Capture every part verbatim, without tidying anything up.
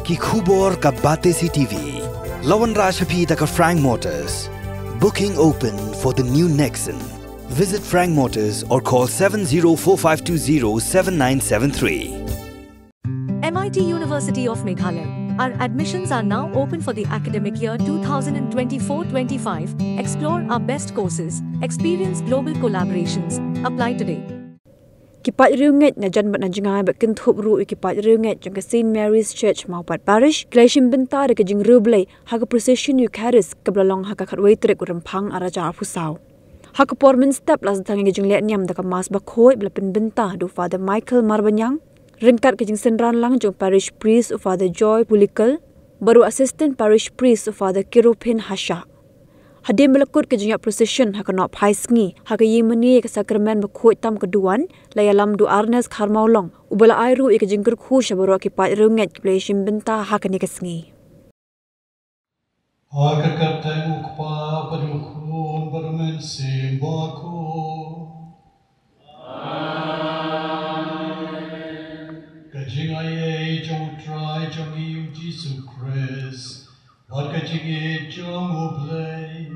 Ki khubor ka Batesi T V. La wanrah sha phi da ka Frank Motors. Booking open for the new Nexon. Visit Frank Motors or call seven zero four five two zero seven nine seven three. M I T University of Meghalaya. Our admissions are now open for the academic year twenty twenty-four twenty-five. Explore our best courses, experience global collaborations. Apply today. Ki paid riewngeit na jan bad na jngai bad kynthup ruh ïa ki paid riewngeit jong ka Saint Mary's Church Mawpat Parish ki la ïashim bynta da ka jingriewblei ha ka procession Eucharist kaba la long ha ka khatwei tarik u Rymphang arhajar arphew saw. Ha ka por mynstep la sdang ïa ka jingleh niam da ka Mass bakhuid ba la pynbynta da u Father Michael Marbaniang, ryngkat ka jingsynran lang jong u Parish Priest u Father Joy Pulikal bad u Assistant Parish Priest u Father Kirupin Hashah. Hadien ba la kut ka jingïaid procession ha ka nongphai sngi ha ka ïingmane ïa ka Sakramen bakhuid tam ka duwan, la ïalam da u Ernest Kharmawlong uba la ai ruh ïa ka jingkyrkhu sha baroh ki paid riewngeit kiba la ïashim bynta ha kane ka sngi. Ha ka kyrteng u Kpa bad u Khun bad u Mynsiem Bakhuid. Ka jingaiei jong u Trai jong ngi u Jisu Khrist bad ka jingïeit jong u Blei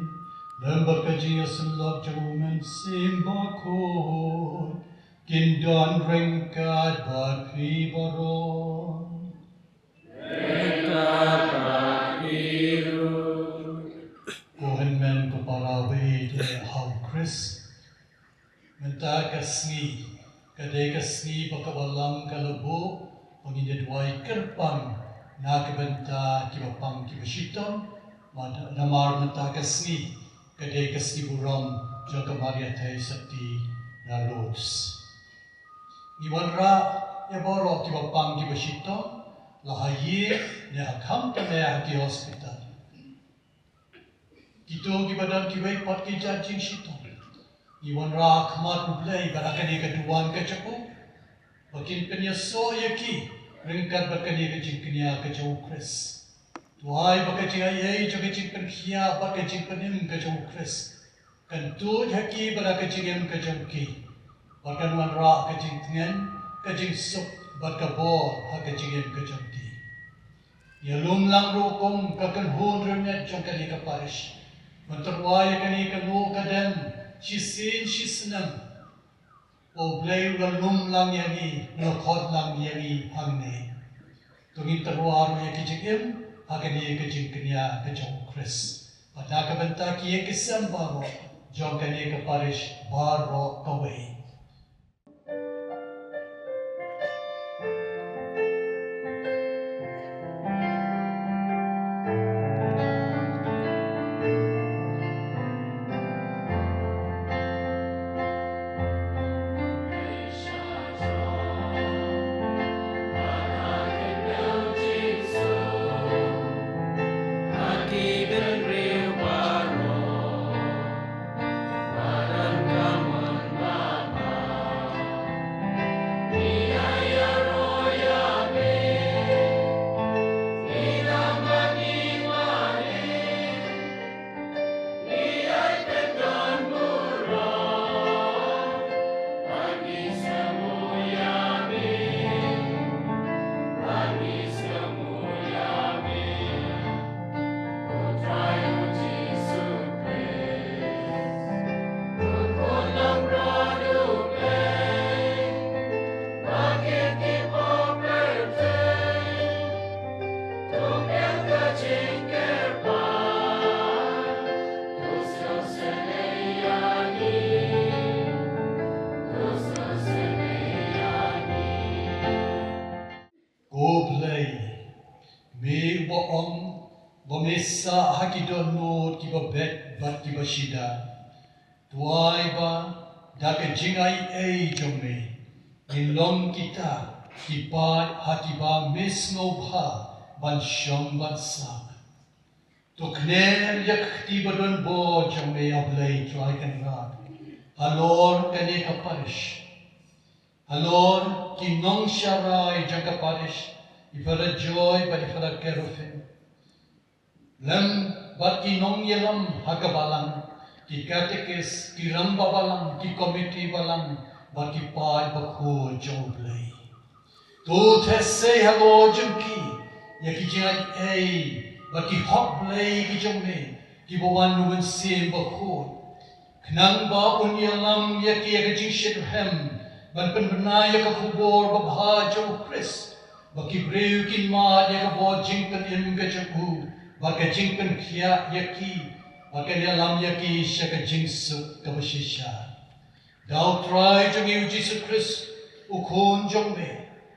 lem bad ka jingïasyllok jong u Mynsiem Bakhuid kin don ryngkat bad phi baroh. Ko hynmen ko para baieit ha u Khrist, mynta ka sngi ka dei ka sngi ba kaba lang ka la buh ba ngin ïa duwai kyrpang na ka bynta kiba pang kiba shitom. Namar mynta ka sngi ka dei ka sngi burom jong ka Maria Theisotti na Lourdes. Ngi wanrah ïa baroh kiba pang kiba shitom, la ha ïing ne ha khamtam ha ki hospital. Kito kiba don kiwei pat ki jait jingshitom, ngi wanrah ha khmat u Blei ba ha kane ka duwan ka jong u ba kin pynïasoh ïa ki ryngkat bad kane ka jingkñia ka jong u Khrist. To ai ba ka jingaiei jong ka jingpynkhiah bad ka jingpynim ka jong u Khrist kan tuid ha ki bad ha ka jingim ka jong ki, bad kan wanrah ka jingtngen, ka jingsuk bad ka bor ha ka jingim ka jong ki. Ïalum lang ruh kum ka kynhun riewngeit jong kane ka parish ban tyrwa ïa kane ka lum ka dem shisien shisnem. U Blei u la lum lang ïa ngi, u la khot lang ïa ngi hangne. To ngin tyrwa ruh ïa ki jingim ha kane ka jingkñia ka jong u Khrist. Bad na ka bynta ki ïing ki sem baroh jong kane ka parish baroh kawei. Ko Blei, me uba ong ba me sah ha ki dohnud kiba beit bad kiba shida. To ai ba da ka jingaiei jong me ngin long kita ki paid ha kiba me sngewbha ban shong ban sah. To kner ïa ka kti ba donbor jong me, A Blei Trai Kynrad, halor kane ka parish. Halor ki nongsharai jong ka parish, i Father Joy bad i Father Kerufin, lem bad ki nongïalam ha ka balang, ki katekis, ki rangbah balang, ki komiti balang, bad ki paid bakhuid jong U Blei. To theh sei halor jong ki ïa ki jingaiei bad ki hok blei ki jong me, kiba wan na u Mynsiem Bakhuid, khnang ba un ïalam ïa ki ïa ka jingshitrhem ban pynbna ïa ka khubor babha jong u Khrist, ba ki briew kin mad ïa ka bor jingpynim ka jong u bad ka jingpynkhiah ïa ki, bad kan ïalam ïa ki sha ka jingsuk kaba shisha. Da u Trai jong ngi u Jisu Khrist, u Khun jong me,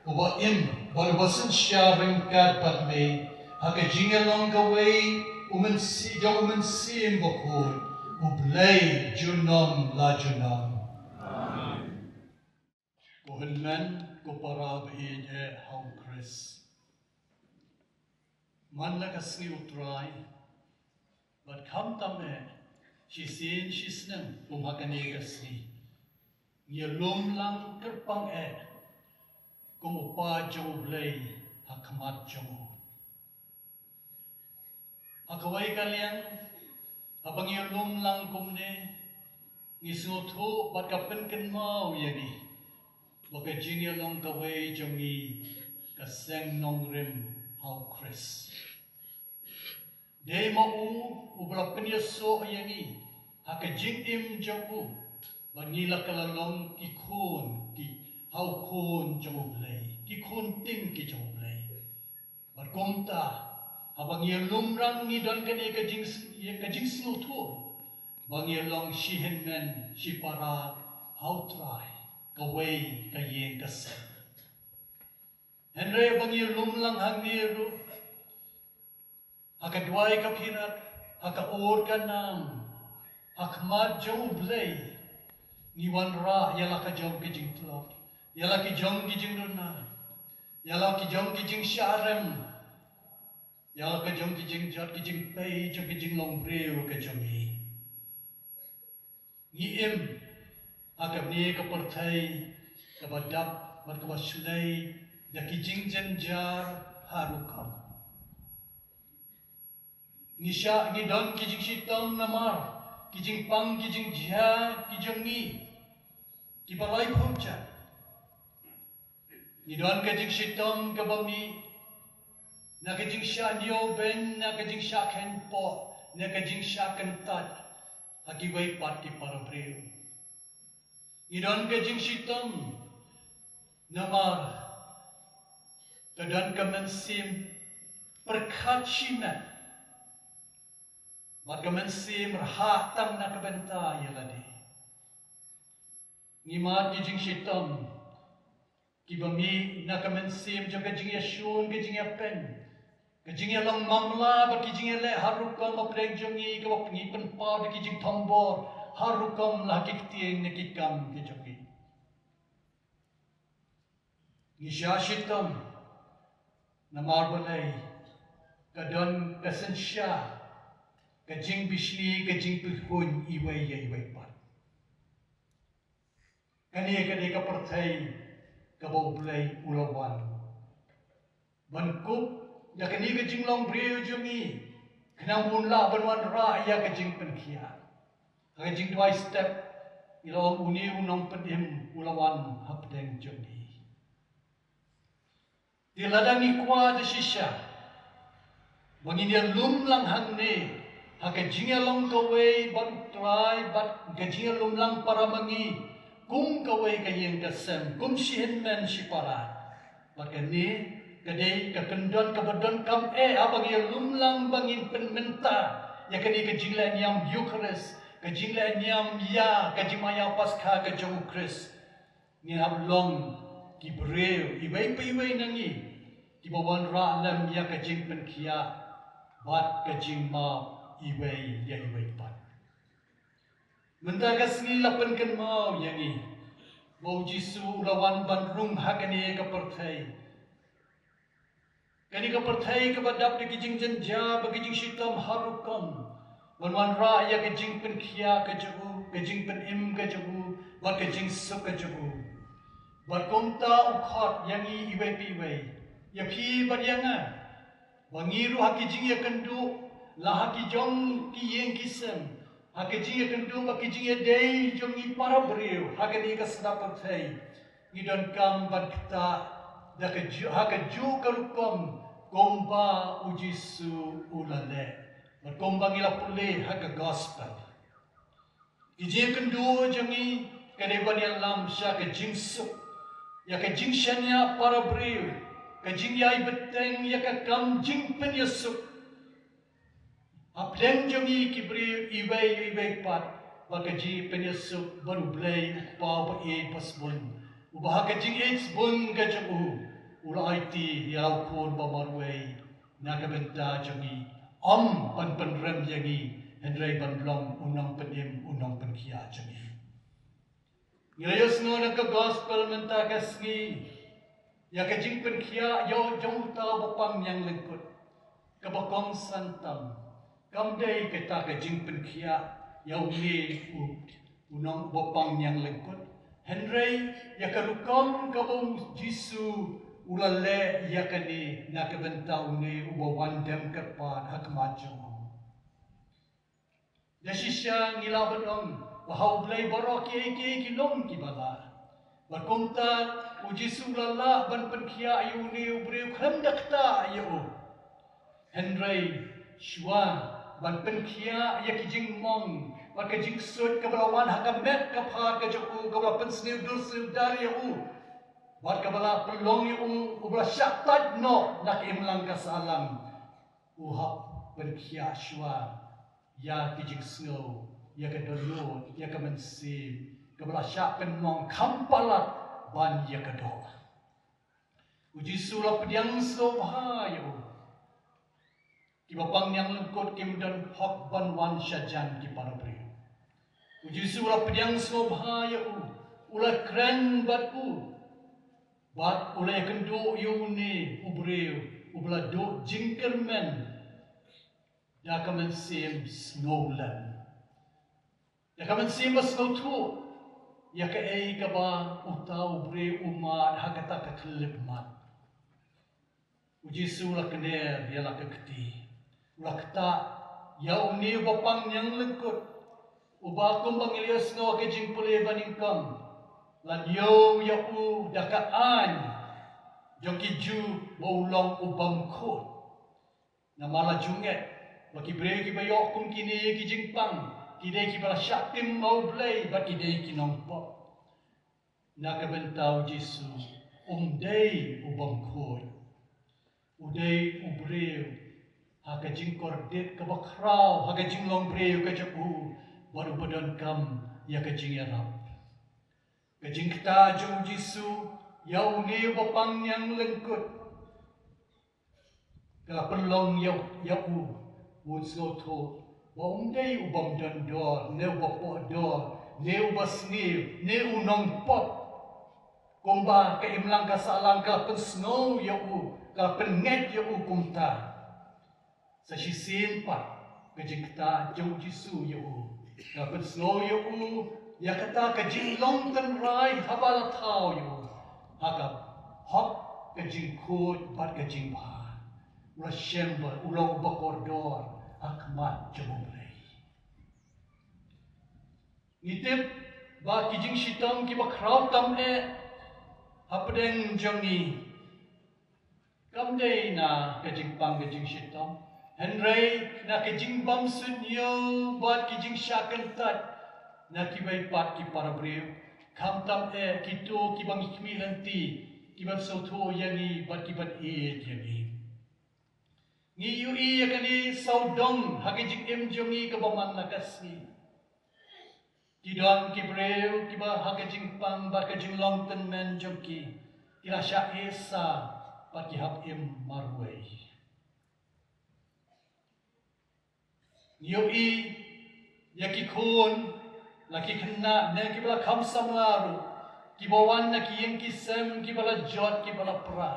uba im bad uba synshar ryngkat bad me ha ka jingïalong kawei, u Mynsiem, jong u Mynsiem Bakhuid, U Blei junom la junom. Ko hynmen, ko para ba ïeit ha u Khrist, man la ka sngi u Trai, bad khamtam eh shisien shisnem kum ha kane ka sngi, ngi ïalum lang kyrpang eh kum u paid jong U Blei ha khmat jong u. Ha kawei ka liang, haba ngi ïalum lang kumne, ngi sngewthuh bad ka pynkynmaw ïa ngi ba ka jingïalong kawei jong ngi ka seng nongrim ha u Khrist. Dei ma u uba la pynïasoh ïa ngi ha ka jingim jong u, bad ngi la ka la long ki khun, ki, ha u Khun jong U Blei, ki khun ting ki jong U Blei. Bad kumta, haba ngi ïalum lang ngi don kane ka jing, ka jingsngewthuh ba ngi long shi hynmen shi para ha u Trai, kawei ka ïing ka sem. Hynrei ba ngi ïalum lang hangne ruh, ha ka duwai ka phirat, ha ka ot ka nam, ha khmat jong U Blei, ngi wanrah ïa la ka jong ka jingtlot, ïa la ki jong ki jingduna, ïa la ki jong ki jingshah rem, ïa la ka jong ki jingjot ki jingpei jong ki jinglong briew ka jong ngi. Ngi im ha kane ka pyrthei kaba dap bad kaba shlei da ki jingjynjar ha rukom. Ngi shah, ngi don ki jingshitom namar ki jingpang ki jingjia ki jong ngi kiba laiphew jait. Ngi don ka jingshitom kaba mih na ka jingshah ñiewbeiñ, na ka jingshah kheiñpoh, na ka jingshah kyntait ha kiwei pat ki para briew. Ngi don ka jingshitom namar ka don ka mynsiem pyrkhat shimet bad ka mynsiem rhah tang na ka bynta ïa lade. Ngi mad ki jingshitom kiba mih na ka mynsiem jong ka jingïashun, ka jingïapeiñ, ka jingïalong mamla bad ki jingïaleh ha rukom hapdeng jong ngi, kaba ngi pynpaw da ki jingthombor ha rukom la ki ktien ne ki kam ki jong ngi. Ngi shah shitom namar balei ka don ka synshar, ka jingbishni, ka jingpyrkhat iwei ïa iwei pat. Kane ka dei ka pyrthei kaba U Blei u la wan ban kup ïa kane ka jinglong briew jong ngi, khnang ba un lah ban wanrah ïa ka jingpynkhiah. Ha ka jingduwai step ngi la ong, une u nongpynim u la wan hapdeng jong ngi. Te lada ngi kwah da shisha ba ngin ïalum lang hangne ha ka jingïalong kawei bad U Trai, bad ka jingïalum lang para ma ngi kum kawei ka ïing ka sem, kum shi hynmen shi para. Bad kane ka dei ka kyndon kaba donkam eh haba ngi ïalum lang ba ngin pynmynta ïa kane ka jingleh niam Eukharist, ka jingleh niam ïa ka jingmaïa Paskha ka jong u Khrist. Ngin hap long ki briew iwei pa iwei na ngi kiba wanrah lem ïa ka jingpynkhiah bad ka jingmap iwei ïa iwei pat. Mynta ka sngi la pynkynmaw ïa ngi ba U Jisu u la wan ban rung ha kane ka pyrthei. Kane ka pyrthei kaba dap da ki jingjynjar bad ki jingshitom ha rukom, ban wanrah ïa ka jingpynkhiah ka jong u, ka jingpynim ka jong u bad ka jingsuk ka jong u. Bad kumta u khot ïa ngi iwei pa iwei, ïa phi bad ïa nga, ba ngi ruh ha ki jingïakynduh, la ha ki jong ki ïing ki sem, ha ki jingïakynduh bad ki jingïadei jong ngi para briew ha kane ka sla pyrthei, ngi donkam ban ktah da kajuh, ha kajuh ka rukom Kumba u Jisu u la leh, bad kumba ngi la pule ha ka gospel, ki jingkynduh jong ngi ka dei ban ïalam sha ka jingsuk, ïa ka jingshaniah para briew, ka jingïai bteng ïa ka kam jingpynïasuk. Hapdeng jong ngi ki briew iwei iwei pat, ba ka jingpynïasuk bad U Blei U Kpa uba ïeit ba sbun, uba ha ka jingïeit sbun ka jong u, u la aiti ïa la u Khun ba marwei na ka bynta jong ngi, ym ban pynrem ïa ngi, hynrei ban long u nongpynim, u nongpynkhiah jong ngi. Ngi la ïohsngew na ka gospel mynta ka sngi ïa ka jingpynkhiah ïa u jong uta uba pang ñiang lyngkut, kaba kongsan tam. Kam dei kata ka jingpynkhiah ïa une u, u nong uba pang ñiang lyngkut, hynrei ïa ka rukom kaba u Jisu u la leh ïa kane na ka bynta une uba wan dem kyrpad ha khmat jong u. Da shisha ngi lah ban ong ba ha U Blei baroh kiei kiei ki long kiba lah. Bad kumta u Jisu u la lah ban pynkhiah ïa une u briew khlem da ktah ïa u. Hynrei shuwa ban pynkhiah ïa ki jingmong bad ka jingksuid kaba la wan ha ka met ka phad ka jong u, kaba la pynsniew dur sniew dar ïa u, bad kaba la pynlong ïa u uba la shah tait noh na ka imlang ka sahlang, u hap pynkhiah shuwa ïa ki jingsngew, ïa ka dohnud, ïa ka mynsiem kaba la shah pynmong kham palat ban ïa ka doh. U Jisu u la pdiang sngewbha ïa u. Kiba pang ñiang lyngkut kim don hok ban wan shajan ki para briew. U Jisu u la pdiang sngewbha ïa u, u la kren bad u, bad u la ïakynduh ïa une u briew uba la duh jingkyrmen da ka mynsiem sngewlem, da ka mynsiem ba sngewthuh ïa kaei kaba uta u briew u mad ha kata ka khyllipmat. U Jisu u la kner ïa la ka kti, u la ktah ïa une uba pang ñiang lyngkut, uba kumba ngi la ïohsngew ha ka jingpule ba nyngkong, la ñiew ïa u da ka aiñ jong ki Jiw ba u long u bym khuid. Namar la ju ngeit ba ki briew kiba ïoh kum kine ki jingpang ki dei kiba la shah tim ma U Blei bad ki dei ki nongpop. Na ka bynta u Jisu, um dei u bym khuid. U dei u briew ha ka jingkordit kaba khraw ha ka jinglong briew ka jong u, bad uba donkam ïa ka jingïarap. Ka jingktah jong u Jisu ïa une uba pang ñiang lyngkut ka la pynlong ïa, ïa u, un sngewthuh ba um dei u bym don dor, ne uba poh dor, ne uba sniew, ne u nongpop. Kumba ka imlang ka sahlang ka la pynsngew ïa u, ka la pynngeit ïa u kumta. Sa shisien pat ka jingktah jong u Jisu ïa u ka la pynsngew ïa u ïa kata ka jinglong tynrai haba la thaw ïa u ha ka hok, ka jingkhuid bad ka jingbha. U la shem ba u long uba kordor ha khmat jong U Blei. Ngi tip ba ki jingshitom kiba khraw tam eh hapdeng jong ngi kam dei na ka jingpang ka jingshitom, hynrei na ka jingbym suidñiew bad ki jingshah kyntait na kiwei pat ki para briew, khamtam eh kito kiba ngi khmih lynti, kiban sngewthuh ïa ngi bad kiban ïeit ïa ngi. Ngi ïohi ïa kane sawdong ha ka jingim jong ngi kaba man la ka sngi. Ki don ki briew kiba ha ka jingpang bad ka jinglong tymmen jong ki, ki la shah ïehsa bad ki hap im marwei. Ngi ïohi ïa ki khun, la ki khynnah ne kiba la kham samla ruh, kiba wan na ki ïing ki sem kiba la jot kiba la pra,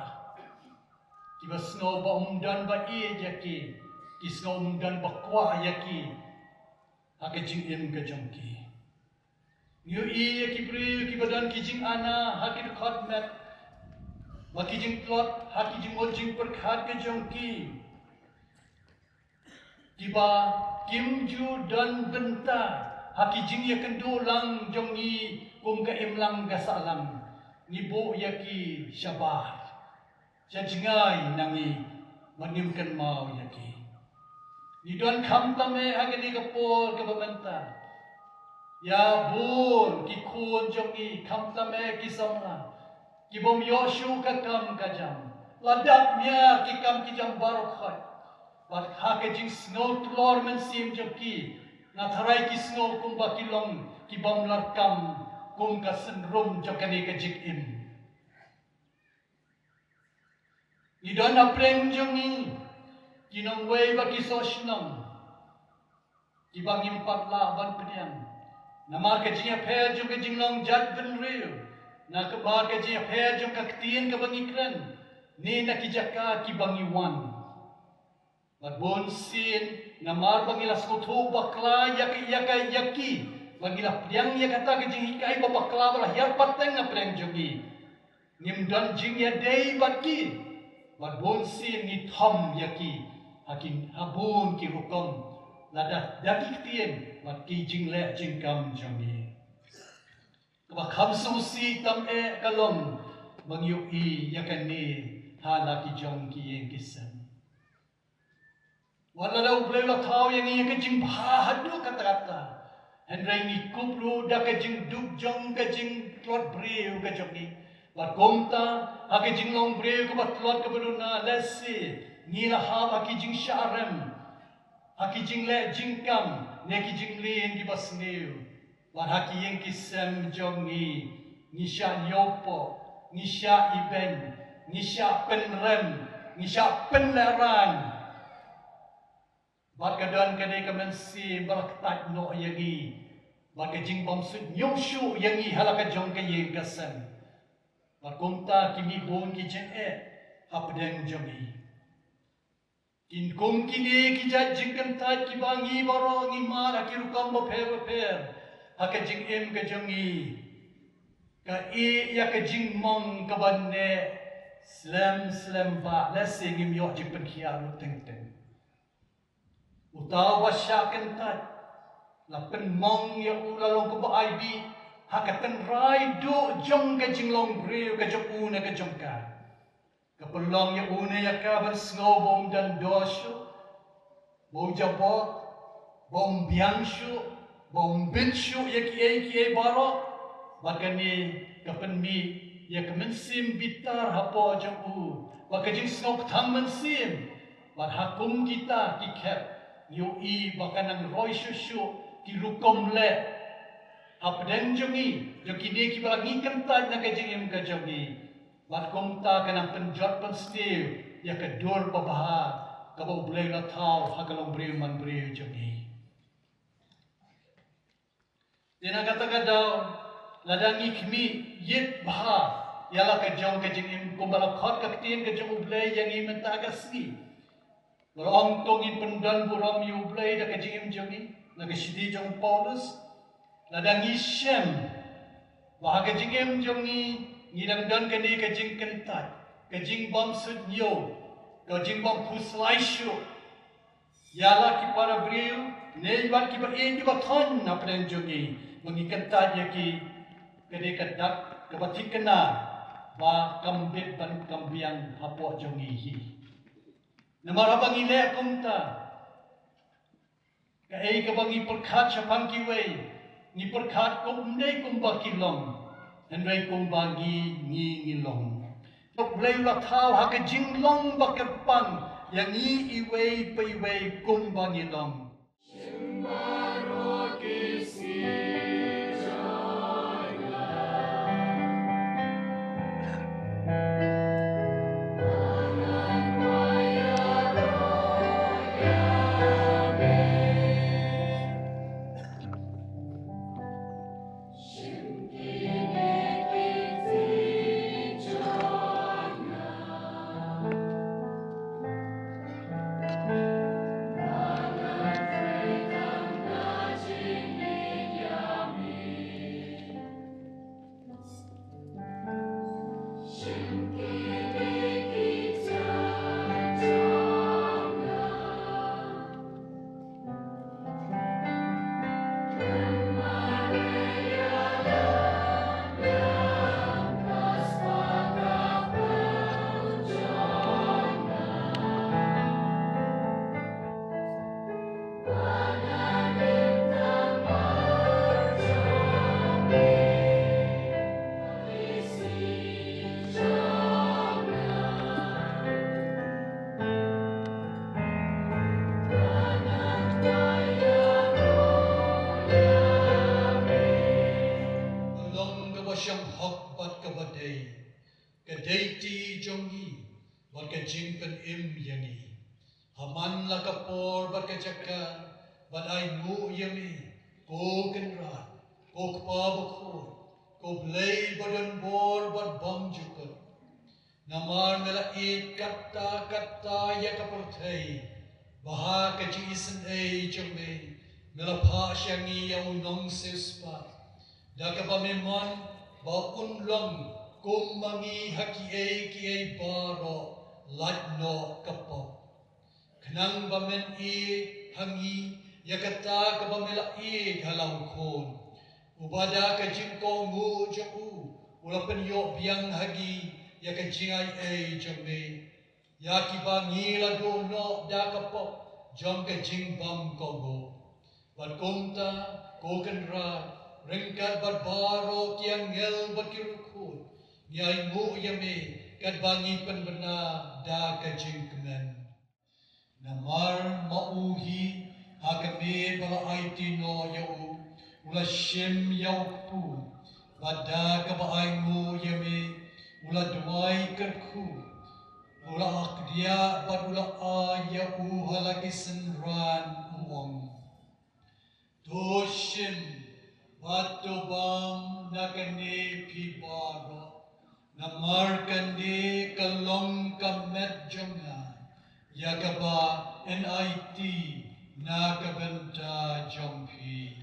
kiba sngew ba ym don ba ïeit ïa ki, ki sngew ym don ba kwah ïa ki ha ka jingim ka jong ki. Ngi ïohi ïa ki briew kiba don ki jingana ha ki dkhot met, ba ki jingtlot ha ki jingmut jingpyrkhat ka jong ki, kiba kim ju don bynta ha ki jingïakynduh lang jong ngi kum ka imlang ka sahlang. Ngi buh ïa ki shabar, sha jngai na ngi, Bad ngim kynmaw ïa ki. Ngi don khamtam eh ha kane ka por kaba mynta ïa bun ki khun jong ngi, khamtam eh ki samla, ki bym ïoh shuh ka kam ka jam. La dap miar ki kam ki jam baroh khoit. Bad ha ka jingsngew tlor mynsiem jong ki, nga tharai ki sngew kumba ki long ki bym lah kam kum ka synrum jong kane ka jingim. Ngi don hapdeng jong ngi ki nongwei bad ki sohshnong kiba ngim pat lah ban pdiang namar ka jingïapher jong ka jinglong jaitbynriew, na kaba ka jingïapher jong ka ktien kaba ngi kren, ne na ki jaka kiba ngi wan. Bad bun sien namar ba ngi la sngewthuh bakla ïa ka, ïa ka, ïa ki, ba ngi la pdiang ïa kata ka jinghikai ba bakla ba la hiar pateng hapdeng jong ngi. Ngim don jingïadei bad ki. Bad bun sien ngi thom ïa ki ha ki, ha bun ki rukom, lada da ki ktien bad ki jingleh jingkam jong ngi. Kaba kham sngewsih tam eh ka long ba ngi ïohi ïa kane ha la ki jong ki ïing ki sem. Wat la da U Blei u la thaw ïa ngi ïa ka jingbha haduh katta katta, hynrei ngi kup ruh da ka jingduk jong ka jingtlot briew ka jong ngi. Bad kumta ha ka jinglong briew kaba tlot kaba duna, lehse ngi la hap ha ki jingshah rem, ha ki jingleh jingkam, ne ki jingleh kiba sniew. Bad ha ki ïing ki sem jong ngi, ngi shah ñiewpoh, ngi shah ibeiñ, ngi shah pynrem, ngi shah pynlehrain. Bad ka don kane ka mynsiem ba la kyntait noh ïa ngi, bad ka jingbymsuidñiew shuh ïa ngi ha la ka jong ka ïing ka sem. Bad kumta ki mih bun ki jingeh hapdeng jong ngi. Kin kum kine ki jait jingkyntait kiba ngi baroh ngi mad ha ki rukom bapher bapher ha ka jingim ka jong ngi, ka ïeh ïa ka jingmong kaba neh slem slem, ba lehse ngim ïoh jingpynkhiah ruh teng teng. Uta uba shah kyntait, la pynmong ïa u la long kumba ai bih ha ka tynrai duh jong ka jinglong briew ka jong u ne ka jong ka. Ka pynlong ïa u ne ïa ka ban sngew ba um don dor shuh, ba u jabor, ba um biang shuh, ba um bit shuh ïa kiei kiei baroh. Bad kane ka pynmih ïa ka mynsiem bitar hapoh jong u, bad ka jingsngewkthang mynsiem. Bad ha kum kita ki khep, ngi ïohi ba ka nang roi shuh shuh ki rukom leh hapdeng jong ngi, jong kine kiba ngi kyntait na ka jingim ka jong ngi. Bad kumta ka nang pynjot pynsniew ïa ka dur babha kaba U Blei u la thaw ha ka longbriew manbriew jong ngi. Te na kata ka daw, lada ngi khmih ïit bha ïa la ka jong ka jingim kumba la khot ka ktien ka jong U Blei ïa ngi mynta ka sngi. Ba la ong to ngin pyndon burom ïa U Blei da ka jingim jong ngi, na ka shithi jong u Paulus. Lada ngi shem ba ha ka jingim jong ngi, ngi dang don kane ka jingkyntait, ka jingbymsuidñiew, ka jingbymkhuslai shuh ïa la ki para briew, ne ïa kiba ïeit kiba thoh hapdeng jong ngi, ba ngi kyntait ïa ki, ka dei ka dak kaba thikna ba kam bit ban kam biang hapoh jong ngi hi. Namar haba ngi leh kumta, kaei kaba ngi pyrkhat shaphang kiwei, ngi pyrkhat kum, ym dei kumba ki long, hynrei kumba ngi, ngi, ngi long. U Blei u la thaw ha ka jinglong ba kyrpang ïa ngi iwei pa iwei kumba ngi long. ka jingpynim ïa ngi. Ha man la ka por bad ka jaka, bad ainguh ïa me, ko Kynrad, ko Kpa Bakhuid, ko Blei badonbor bad bymjukut. Namar me la ïeit katta katta ïa ka pyrthei, ba ha ka jingisynei jong me, me la phah sha ngi ïa u nongsiewspah. Da kaba me mon ba un long kum ma ngi ha kiei kiei baroh, lait noh ka pop. Khnang ba men ïeit ha ngi ïa kata kaba me la ïeit ha la u Khun, uba da ka jingkohnguh jong u, u la pynïoh biang ha ngi ïa ka jingaiei jong me, ïa kiba ngi la duh noh da ka pop jong ka jingbym kohnguh. Bad kumta, ko Kynrad, ryngkat bad baroh ki angel bad ki riewkhuid, ngi ainguh ïa me, katba ngi pynbna da ka jingkmen. Namar ma u hi, ha ka me ba la aiti noh ïa u, u la shim ïa u kpu, bad da kaba ainguh ïa me, u la duwai kyrkhu, u la akdiah bad u la ai ïa u ha la ki synran, u ong: To shim bad to bam na kane phi baroh, namar kane ka long ka met jong nga, ïa kaba yn aiti na ka bynta jong phi.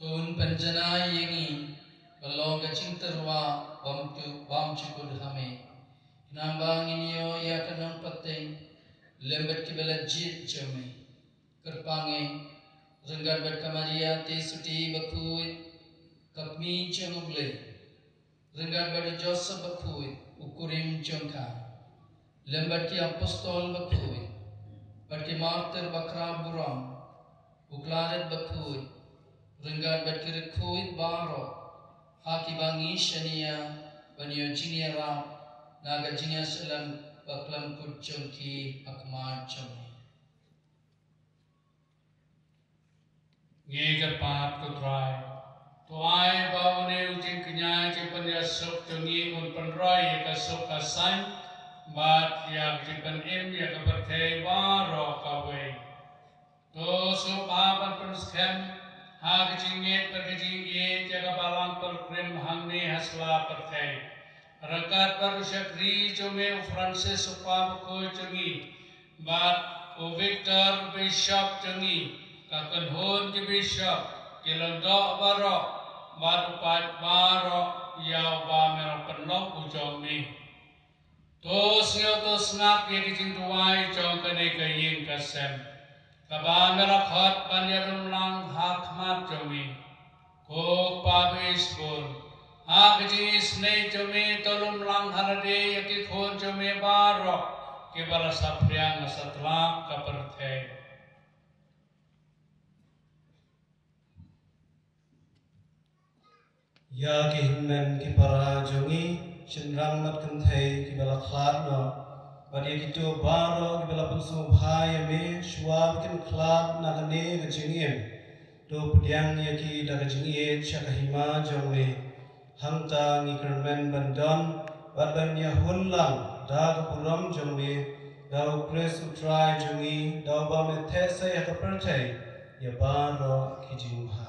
To un pynjanai ïa ngi ban long ka jingtyrwa bym ju-, bymjukut ha me, khnang ba ngin ïoh ïa ka nongpyntip lem bad kiba la jied jong me. Kyrpang ïa ngi ryngkat bad ka Maria te sutei bakhuid, ka kmie jong U Blei, ryngkat bad u Joseph bakhuid, u kurim jong ka, lem bad ki apostol bakhuid, bad ki martir bakhraw burom, u Klawrit bakhuid, ryngkat bad ki riewkhuid baroh, ha kiba ngi shaniah ban ïoh jingïarap na ka jingïasyrdoh bakhlem kut jong ki ha khmat jong me. Ngi kyrpad, ko Trai, to ai ba une u jingkñia jingpynïasuk jong ngi un pynroi ïa ka suk ka saiñ bad ïa ka jingpynim ïa ka pyrthei baroh kawei. To sngewbha ban pynskhem ha ka jingngeit bad ka jingïeit ïa ka Balang Pilgrim hangne ha sla pyrthei, ryngkat bad u shakri jong me u Francis, u Kpa Bakhuid jong ngi, bad u Victor, Bishop jong ngi, ka kynhun ki Bishop, ki lyngdoh baroh, bad u paid baroh ïa uba me la pynlong u jong me. To sngew, to sngap ïa ka jingduwai jong kane ka ïing ka sem, kaba me la khot ban ïalumlang ha khmat jong me. Ko Kpa ba ishbun, ha ka jingisynei jong me to lumlang ha lade ïa ki khun jong me baroh kiba la saphriang ha satlak ka pyrthei. Ïa ki hynmen ki para jong ngi, shynrang bad kynthei kiba la khlad noh, bad ïa kito baroh kiba la pynsngewbha ïa me shuwa ba kin khlad na kane ka jingim, to pdiang ïa ki da ka jingïeit sha ka hima jong me. Hangta ngi kyrmen ban don bad ban ïahun lang da ka burom jong me, da U Khrist U Trai jong ngi, da uba me theh seh ïa ka pyrthei ïa baroh ki jingbha.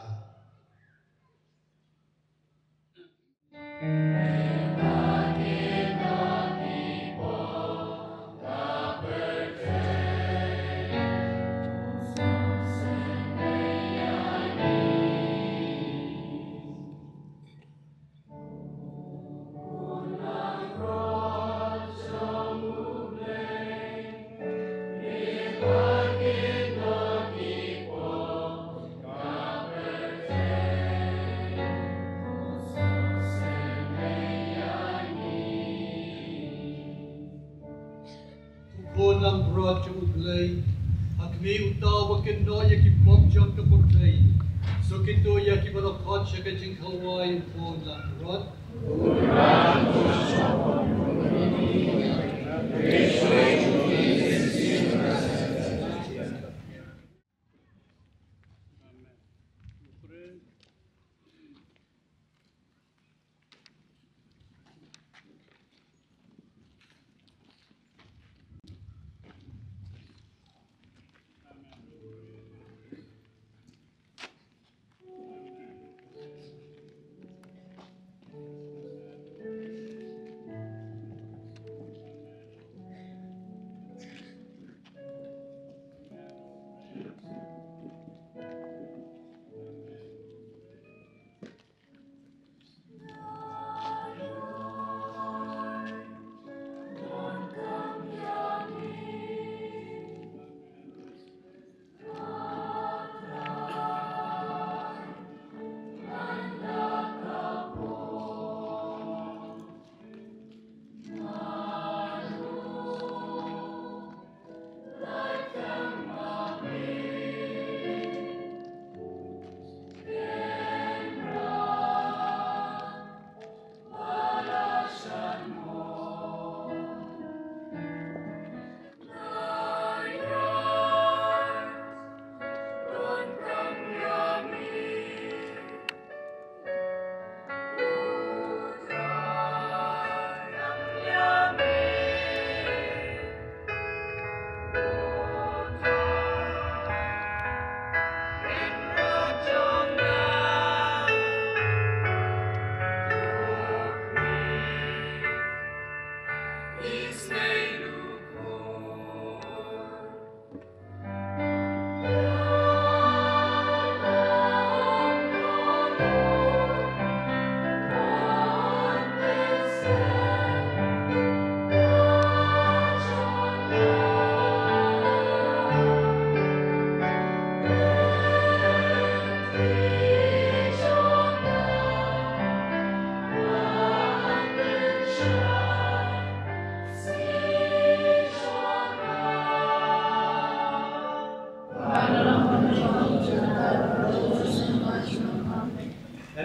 U khun langbrot jong U Blei, ha khmih uta uba kynnoh ïa ki pop jong ka pyrthei, suk kito ïa kiba la khot sha ka jingkhalwai, u khun langbrot. Khublei shibun.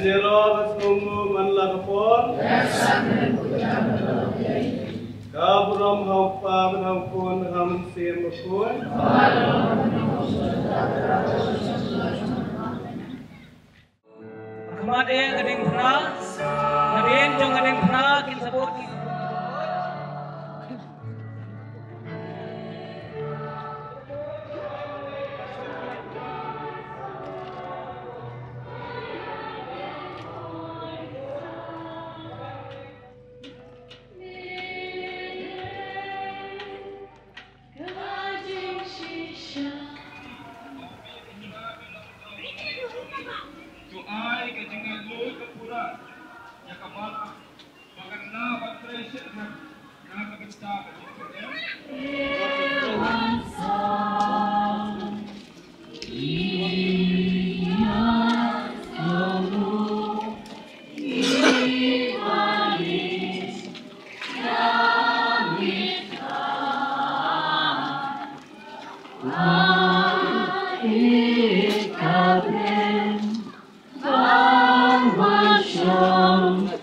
Ïaroh bad sngewnguh man la ka por. Ka burom ha u Kpa bad ha u Khun bad ha u Mynsiem Bakhuid. Khmat ïa ka diengphna, nadien jong ka diengphna kin sa bud ki To ai ka jingïaid ka pura ïa ka balang ba kan lah ban trei shitrhem na ka bynta ka jingpynim.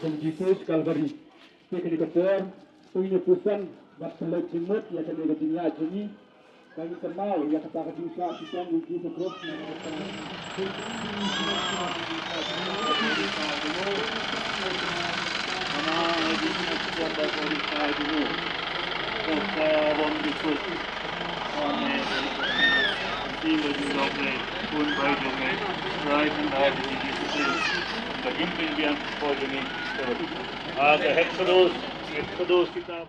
Jong Jisu Kalbari. Te kane ka por, to ngin ïa puson bad pynleit jingmut ïa kane ka jingïaid jong ngi. Ba ngin kynmaw ïa kata ka jingshah shitom jong Jisu Khrist. Ah, the Exodus, Exodus kitab.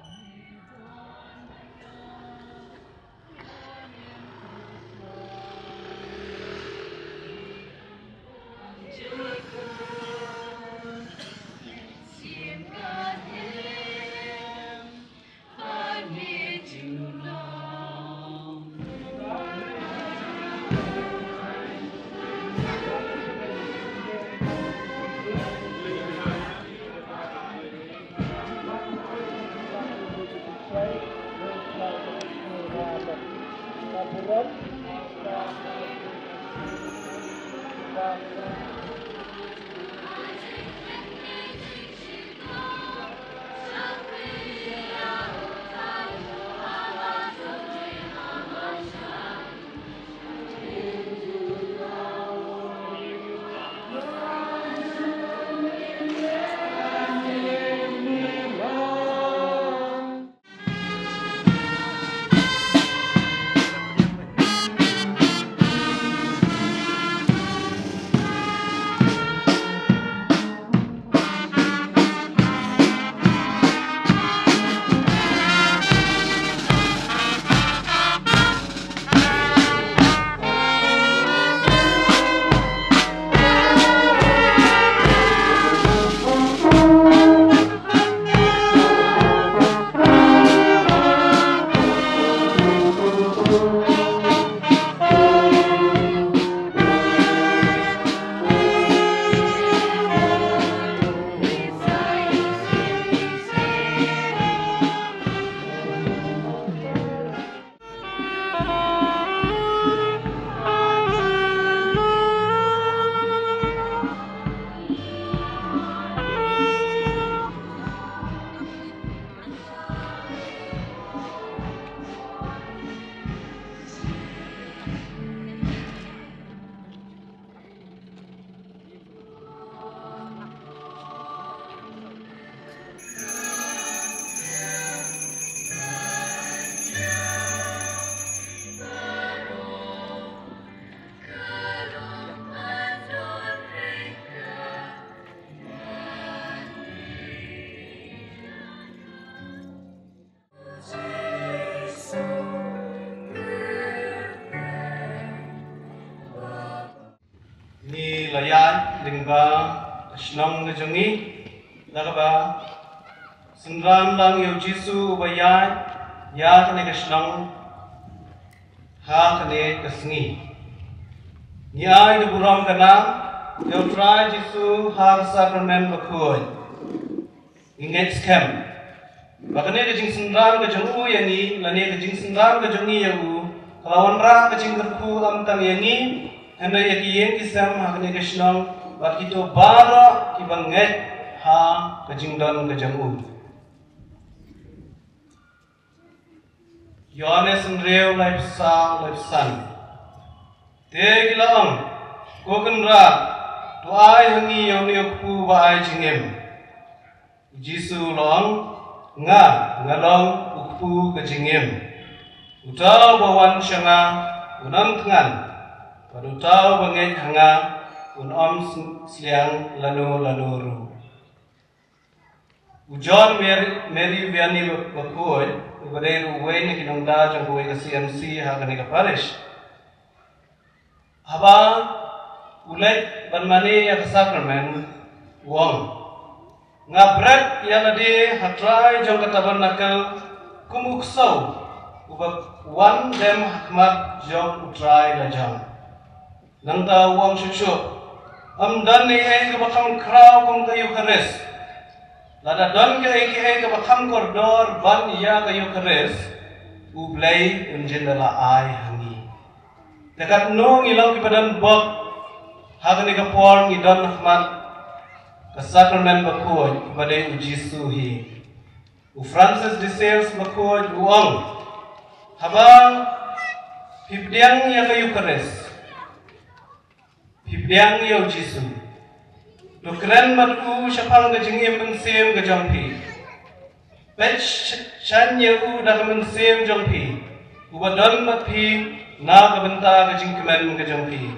Ngi la ïaid lyngba ka shnong ka jong ngi, da kaba synran lang ïa u Jisu uba ïaid ïa kane ka shnong ha kane ka sngi. Ngi ai ka burom ka nam ïa u Trai Jisu ha ka sakramen bakhuid. Ngi ngeit skhem ba kane ka jingsynran ka jong u ïa ngi, lane ka jingsynran ka jong ngi ïa u, ka la wanrah ka jingkyrkhu ym tang ïa ngi, hynrei ïa ki ïing ki sem ha kane ka shnong bad kito baroh kiba ngeit ha ka jingdon ka jong u. Ïoannis hynriew, laiphew saw, laiphew san. Te ki la ong, Ko Kynrad, to ai ha ngi ïa une u kpu ba ai jingim. U Jisu u la ong, Nga, nga long u kpu ka jingim. Uta uba wan sha nga un ym thngan, bad uta uba ngeit ha nga un ym sliang lano lano ruh. U John Mary, Mary Vianney Bakhuid, uba dei ruh uwei na ki nongda jong kawei ka C M C ha kane ka parish, haba u leit ban mane ïa ka sakramen, u ong, Nga bret ïa lade ha trai jong ka tabernakel kum u ksew uba wan dem ha khmat jong u trai lajong. Nangta u ong shuh shuh, Ym don ei ei kaba kham khraw kum ka Eukharist. Lada don kaei kaei kaba kham kordor ban ïa ka Eukharist, U Blei un jin da la ai ha ngi. Te katno ngi long kiba don bok ha kane ka por ngi don ha khmat ka sakramen bakhuid ba dei U Jisu hi. U Francis de Sales bakhuid u ong, Haba phi pdiang ïa ka Eukharist, phi pdiang ïa U Jisu. To kren bad u shaphang ka jingim mynsiem ka jong phi. Peit sh-, shaiñ ïa u da ka mynsiem jong phi, uba don bad phi na ka bynta ka jingkmen ka jong phi.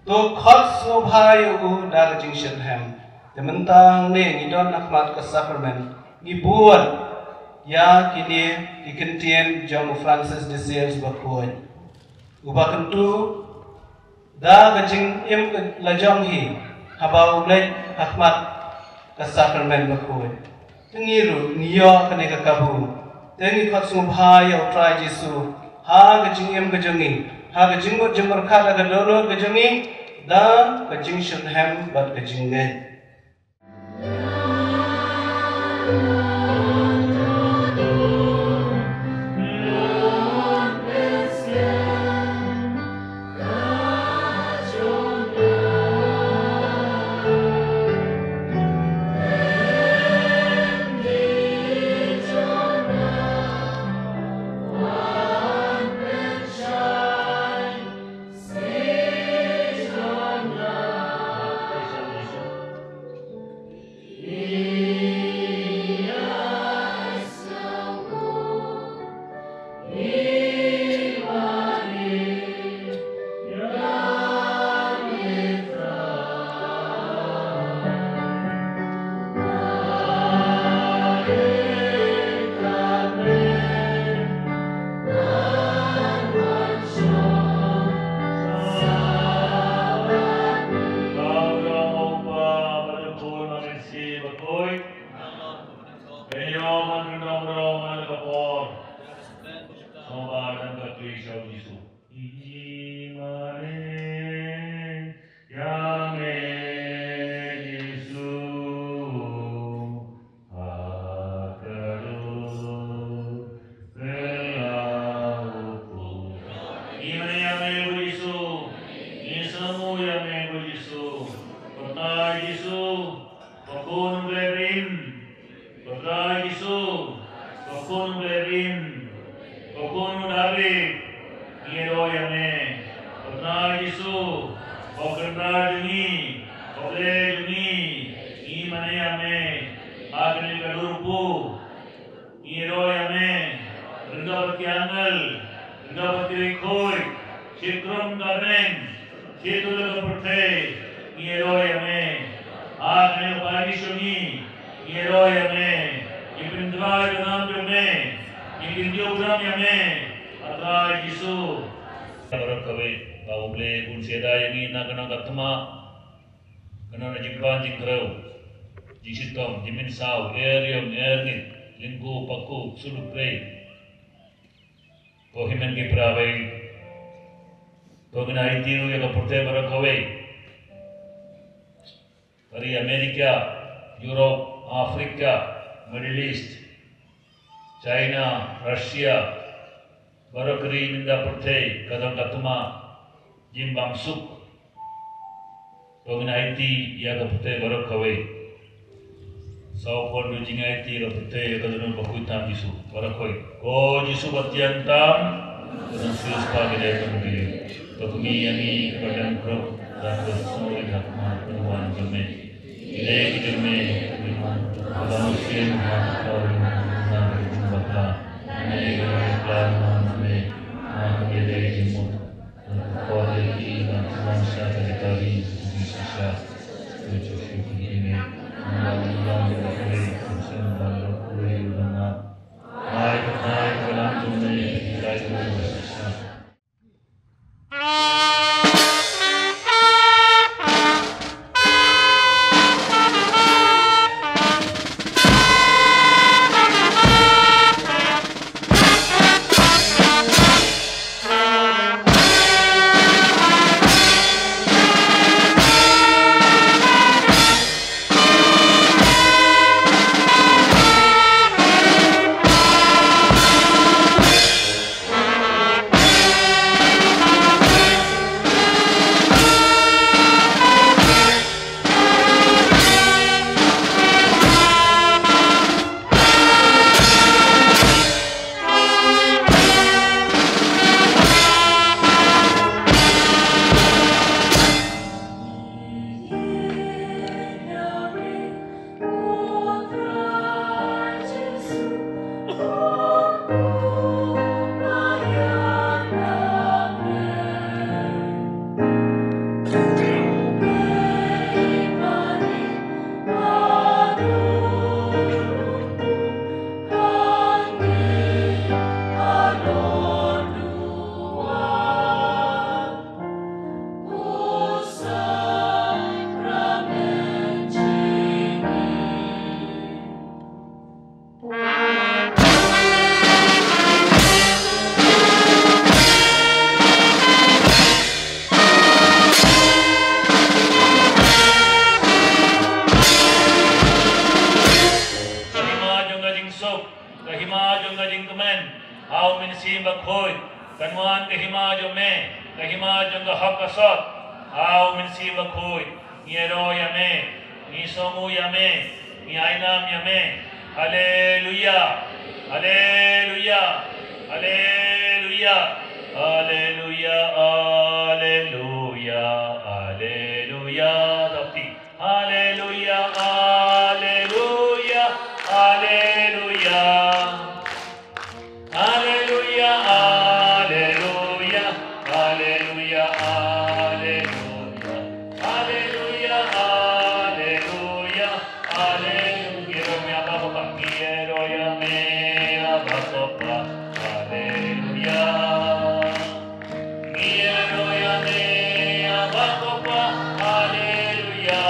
To khot sngewbha ïa u da ka jingshitrhem. Te mynta hangne ngi don ha khmat ka sakramen, ngi bud ïa kine ki kyntien jong u Francis de Sales bakhuid, uba kyntu da ka jingim lajong hi haba u leit ha khmat ka sakramen bakhuid. Te ngi ruh ngi ïoh kane ka kabu. Te ngi khot sngewbha ïa U Trai Jisu ha ka jingim ka jong ngi, ha ka jingmut jingpyrkhat, ha ka dohnud ka jong ngi, da ka jingshitrhem bad ka jingngeit. Sngewbha ïa ka kti sha u Jisu. Ïa me ïa me Jisu, ha ka dur ka la u pu. Ïa me ïa me Jisu, ïa me ïa me Jisu, kata Jisu. Ko Khun u Blei rim, ko Trai Jisu, ko Khun u Blei rim, ko Khun u David, ngi ïaroh ïa me. Ko Trai Jisu, ko Kynrad jong ngi, ko Blei jong ngi, ngi mane ïa me. Ha kane ka dur u pu, ngi ïaroh ïa me. Ryngkat bad ki angel, ryngkat bad ki riewkhuid, shityllup ka bneng, shityllup ka pyrthei, ngi ïaroh ïa me. Ha kane ka parish jong ngi, ngi ïaroh ïa me. Ngi pyndrai ka nam jong me, ngi kyntiew ka nam ïa me, ha Trai Jisu. Baroh kawei, ba U Blei un shyrkhei ïa ngi na ka nong ka thma. Kano na jingpang jingkhrew, jingshitom, jingmynsaw, er ïong, er ngit, lyngkhuh, pakhuh, ksuid u Blei. Ko hynmen ki para wei, ko ngin aiti ruh ïa ka pyrthei baroh kawei. Ka ri America, Europe, Africa, Middle East, China, Russia, baroh ka ri mynta pyrthei ka don ka thma jingbamsuk. Ko ngin aiti ïa ka pyrthei baroh kawei. Saw khon du jingaiti ïa ka pyrthei ïa ka dohnud bakhuid tam Jisu. Baroh kawei. Ko Jisu ba thiang tam, ka dang sius pa ki dei ka mugili. To kmie ïa ngi ka dang krok, dang ka sngewrit ha khmat ka wan jong me. Ki dei ki jong me, ki dei ki jong me. Ka dang sien ha ka wan jong me. Nane ka wan jong me. Ha ka dei ki jong me. Ka hima jong ka jingsuk, ka hima jong ka jingkmen ha U Mynsiem Bakhuid. Kan wan ka hima jong me, ka hima jong ka hok ka sot ha U Mynsiem Bakhuid. Ngi ïaroh ïa me, ngi sngewnguh ïa me, ngi ainam ïa me. Haleluia, haleluia, haleluia, haleluia, haleluia, haleluia. Dap kti. Haleluia, haleluia, haleluia. Haleluia, haleluia, haleluia, haleluia. Haleluia, haleluia, haleluia. Ngi ïaroh ïa me, Abba Bapa. Ngi ïaroh ïa me, Abba Bapa. Haleluia. Ngi ïaroh ïa me, Abba Bapa. Haleluia.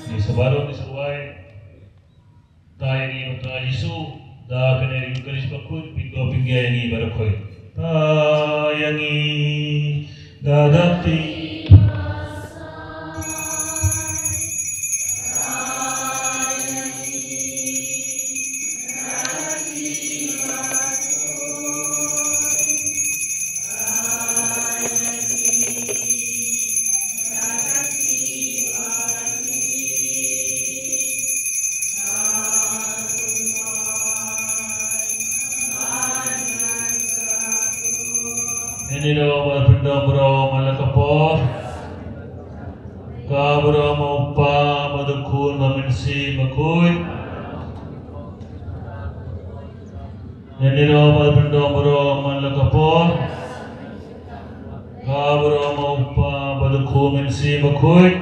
Ngi sa baroh ngi sa duwai. Tang ïa ngi, Trai Jisu, da kane ka Eucharist bakhuid, pyndonkam ïa ngi baroh khoit. Tang ïa ngi, da dap ti. Ngi ïaroh ba pyndonkam baroh man la ka por. Ka burom u Kpa bad u Khun bad u Mynsiem Bakhuid. Ngi ïaroh ba pyndonkam baroh man la ka por. Ka burom u Kpa bad u Khun Mynsiem Bakhuid.